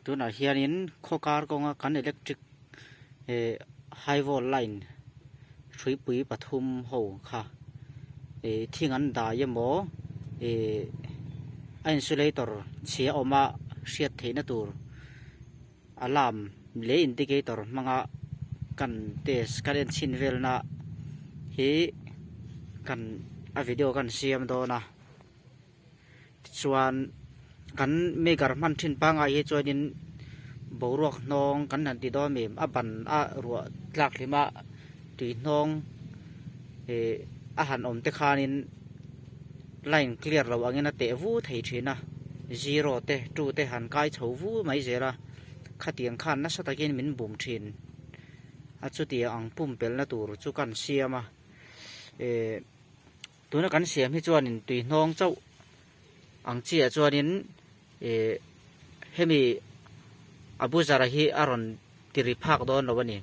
Tunah hianin khaw kar kawnga kan electric eh high volt line hruipui pathum ho kha eh thing an dai emaw eh a insulator chhia awma hriat theihna tur alarm leh indicator hmanga kan test kan en chhin velna hi kan a video kan siam dawn a. Tichuan kan maker hman thin pangngai hi chuanin boruak hnawng kan han ti dawn em a ban a ruah tlak hlim a tui hnawng ih a han awm te khanin line clear lo angin a teh vu thei thin a zero te two te han kai chho vu mai zel a khatiang khan nasa takin min bum thin a chutiang ang pumpelhna tur chu kan siam a ih. Tuna kan siam hi chuanin tui hnawng chauh ang chiah chuanin ih hemi a buzar hi a rawn ti ri phak dawn lo a ni.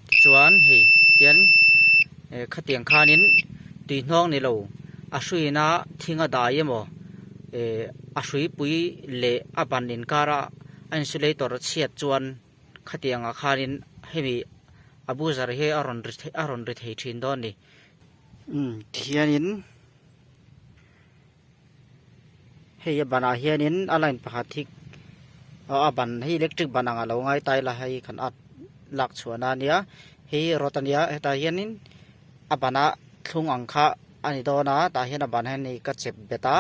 Tichuan hei tian eh khatiang khanin tui hnawng ni lo a hruina thing a dai emaw eh a hruipui leh a ban inkara a insulator chhiat chuan khatiangah khanin hemi a buzar hi a rawn ri a rawn ri thei thin dawn a ni. Umm tihianin hei a banah hianin a line pakhat hi aw a ban hei electric ban ang a lo ngai ta ila hei kan at lak chhuahna a nia hei rod a nia hetah hianin a banah thlung ang kha a ni dawn a tah hian a ban hian hei ka chep bet a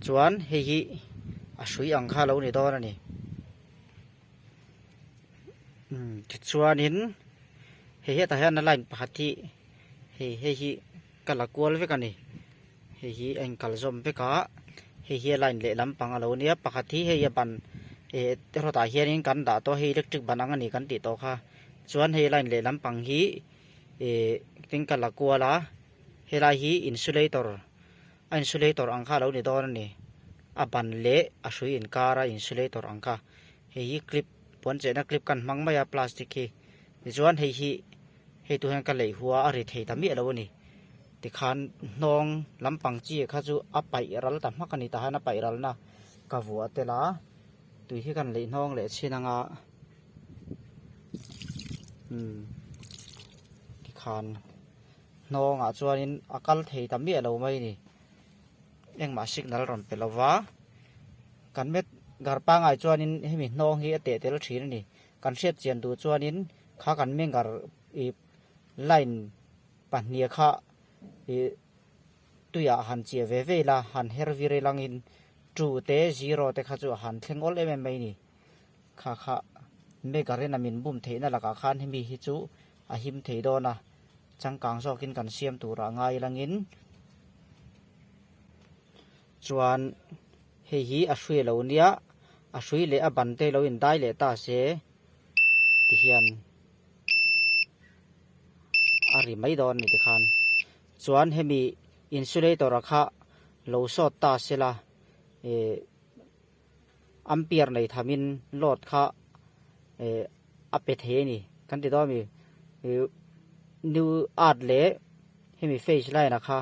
chuan hei hi a hrui ang kha a lo ni dawn a ni. Umm tichuanin hei hetah hian a line pakhat hi hei hei hi ka la kual vek a ni hei hi a inkal zawm vek a hei hi a line leh lampang a lo nia pakhat hi hei a ban eh rawtah hianin kan dah tawh a hei electric ban ang a ni kan tih tawh kha chuan hei line leh lampang hi eh tin ka la kual a helai hi insulator a insulator ang kha a lo ni dawn a ni a ban leh a hrui inkar a insulator ang kha hei hi clip puan chehna clip kan hmang mai a plastic hi tichuan hei hi hei tu hian ka leih hua a ri thei ta miah lo a ni tikhan hnawng lampang chi kha chu a paih ral ta hmak a ni tahan a paih ral na ka vuah tel a tui hi kan leih hnawng leh chhin anga umm tikhan hnawngah chuanin a kal thei ta miah lo mai a ni engmah signal rawn pe lo va kan met gar pangai chuanin hemi hnawng hi a teh tel thin a ni kan hriat chian duh chuanin kha kan mengar ih line pahnih kha ih tuiah han chiah ve ve ila han her vir ilangin two te zero te kha chu a han thleng awl em em mai a ni kha kha megarin a min bum theihna lakah khan hemi hi chu a him thei dawn a changkang zawkin kan siam turah ngai langin chuan hei hi a hrui lo nia a hrui leh a ban te lo in dai leh ta se tihian a ri mai dawn ni tikhan chuan hemi insulator a kha lo sawt ta sela eh ampere nei thamin load kha eh a pe thei a ni kan ti dawn a mi ih new earth leh hemi phase line ah kha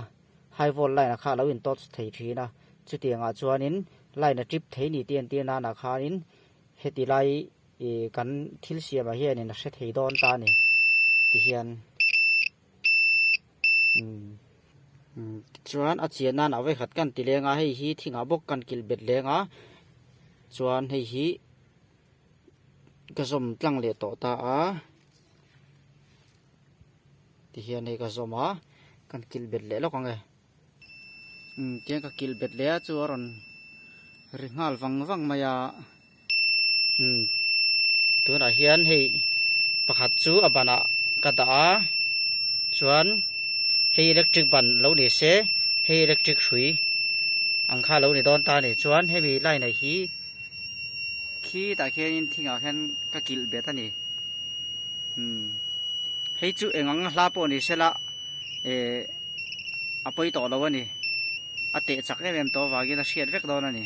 high volt line ah kha a lo in touch thei thin a chutiang ah chuanin line a trip thei ni tih a entir nan ah khanin heti lai ih kan thil siam ah hianin a hre thei dawn ta a ni tihian. Umm tichuan a chian nan a vawikhat kan ti leng a hei hi thingah bawk kan kilh bet leng a chuan hei hi ka zawm tlang leh tawh ta a tihian hei ka zawm a kan kilh bet leh lawk ang e umm tihian ka kilh bet leh a chu a rawn ri nghal vang vang mai a umm tunah hian hei pakhat chu a banah ka dah a chuan hei electric ban lo ni se hei electric hrui ang kha lo ni dawn ta a ni chuan hemi line ah hi khitah khianin thingah khian ka kilh bet a ni umm hei chu eng ang hla pawh ni sela eh a pawi tawh lo a ni a teh chak em em tawh avangin a hriat vek dawn a ni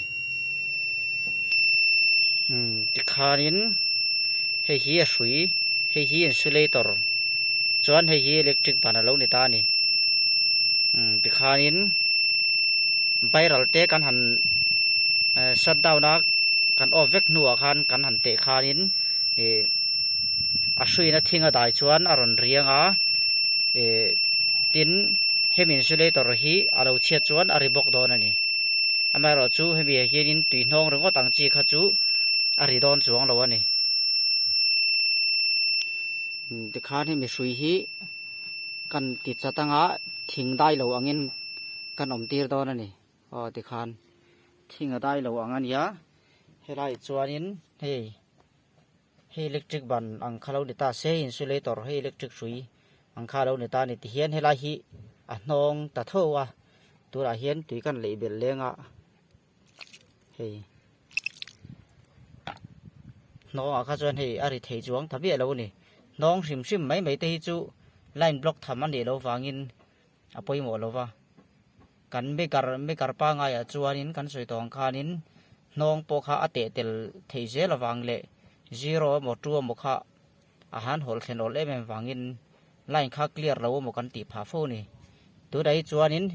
umm tikhanin hei hi a hrui hei hi insulator chuan hei hi electric ban a lo ni ta a ni umm tikhanin viral te kan han eh shut down a. kan off vek hnuah khan kan han teh khanin ih a hruina thing a dai chuan a rawn riang a ih tin hemi insulator hi a lo chhiat chuan a ri bawk dawn a ni amaherawh chu hemi ah hianin tui hnawng ringawt ang chi kha chu a ri dawn chuang lo a ni tikhan hemi hrui hi kan ti chat anga thing dai lo angin kan awm tir dawn a ni. Aw tikhan thing a dai lo ang a nia helai chuanin hei hei electric ban ang kha lo ni ta se insulator hei electric hrui ang kha lo ni ta a ni tihian helai hi a hnawng ta tho a tunah hian tui kan leih belh leng a hei hnawng ah kha chuan hei a ri thei chuang ta miah lo a ni hnawng hrim hrim mai mai te hi chu line block tham a nih loh vangin a pawimawh lo va. Kan meter meter pangaiah chuanin kan sawi tawh ang khanin hnawng pawh kha a teh tel thei zel avang leh zero emaw two emaw kha a han hawlh thlen awl em em vangin line kha clear lo emaw kan tih phah fo a ni. Tunah hi chuanin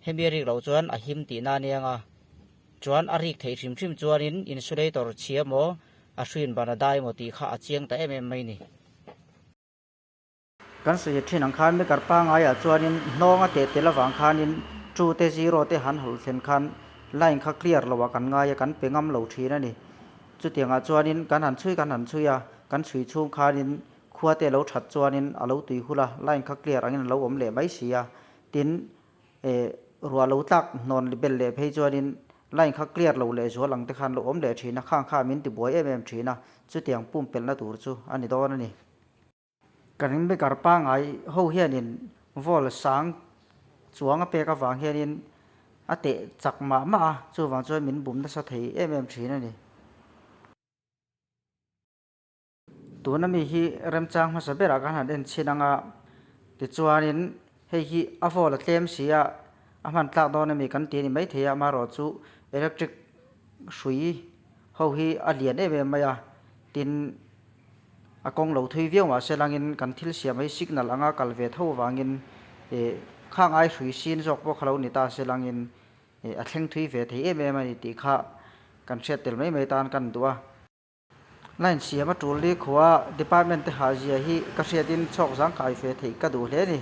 hemi a rik loh chuan a him tihna a nia ang a, chuan a rik theih hrim hrim chuanin insulator chhia emaw a hruin ban a dai emaw tih kha a chiang ta em em mai a ni. Kan sawi thin ang khan maker pangaiah chuanin hnawng a teh tel avang khanin two te zero te han hawlh thlen khan line kha clear loh ah kan ngai a kan pe ngam lo thin a ni. Chutiangah chuanin kan han chhui kan han chhui a, kan chhui chhung khanin khua te lo that chuanin a lo tui hul a, line kha clear angin a lo awm leh mai si a. Tin, eh ruah lo tlak hnawn bel leh phei chuanin line kha clear lo leh zual ang te khan lo awm leh thin a, khang kha min tibuai em em thin a, chutiang pumpelhna tur chu a ni dawn a ni. Ka ring maker pangai ho hianin vol sang chuang a pek avang hianin a teh chak mah mah a, chuvang chuan min bum nasa thei em em thin a ni. Tuna mi hi remchang hmasa berah kan han en chhin ang a, tichuanin hei hi a vol a tlem si a, a hman tlak dawn a mi kan ti a ni maithei a, amaherawhchu electric hrui ho hi a lian em em mai a, tin A kawng lo thui viau mahse langin kan thil siam hi signal anga kal ve tho vangin ih khang ai hrui sin zawk pawh kha lo ni ta se langin ih a thleng thui ve thei em em a ni tih kha kan hriat tel mai mai tan kan duh a. Line siam a tul ni khua department te hah zia hi ka hriatin chhawk zang kai ve theih ka duh hle a ni.